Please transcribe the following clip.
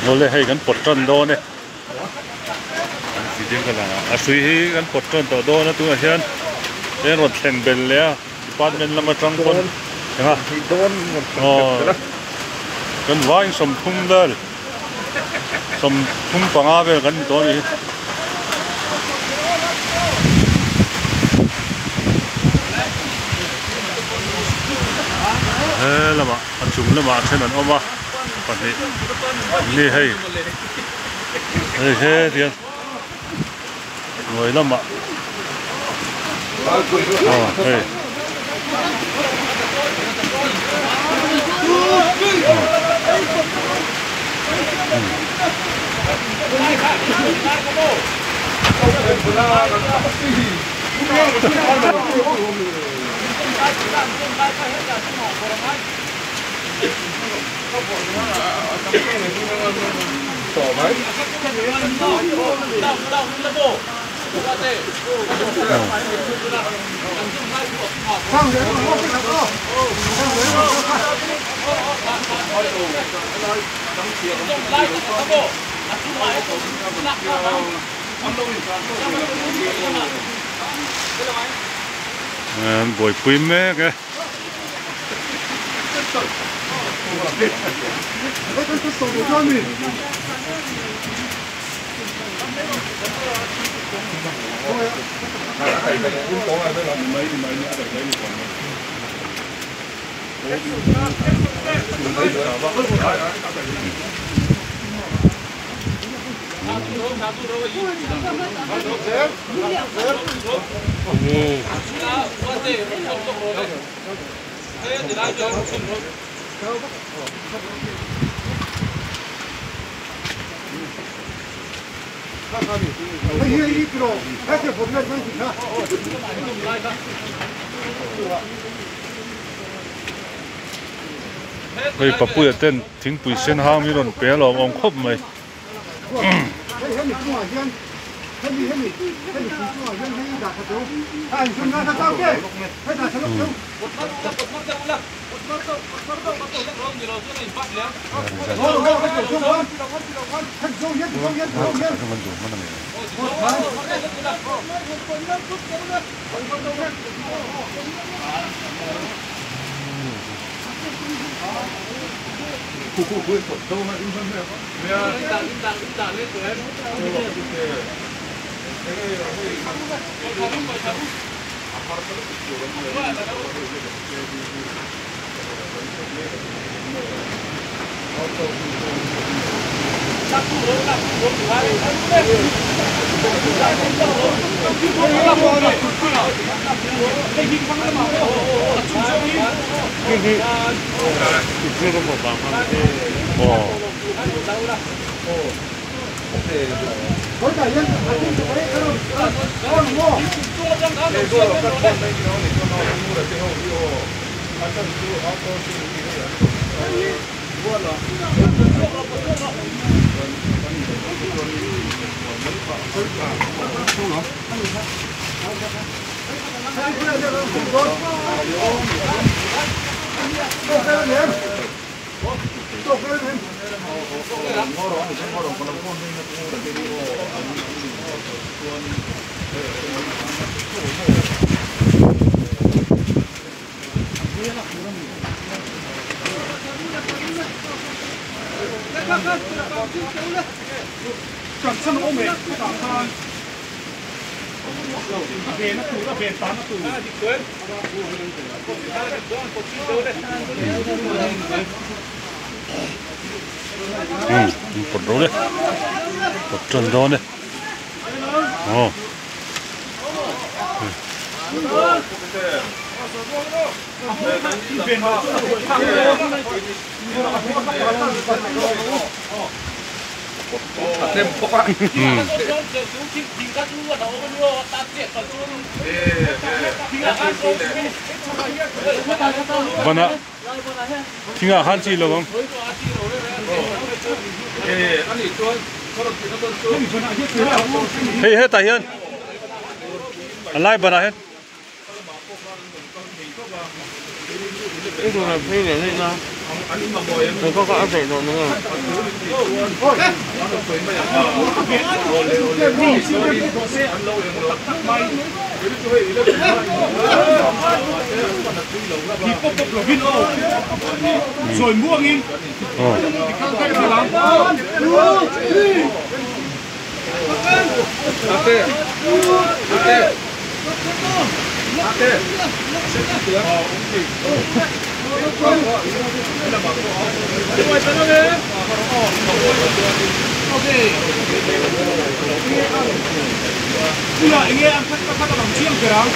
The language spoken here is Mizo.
Awle hei kan pawt tan dawn e a hrui hi kan pawt tan tawh dawn a tunah hian eng rawn thleng bel leh a department lam atang pawn eng a aw kan vaiin sawmthum vel sawmthum panga vel kan ni tawh a nih hi. He lamah a chung lamah then an awm a pahnih ni hei hei he tiang hnuai lamah aw hei An buaipui mek e. Hei papuia ten thingpui sen hang hi rawn pe a lawm awm khawp mai. Pawt ro le pawt tan dawn e aw Bana thingah khan chi lo ang. Hei hetah hian a lai banah hian. Aw.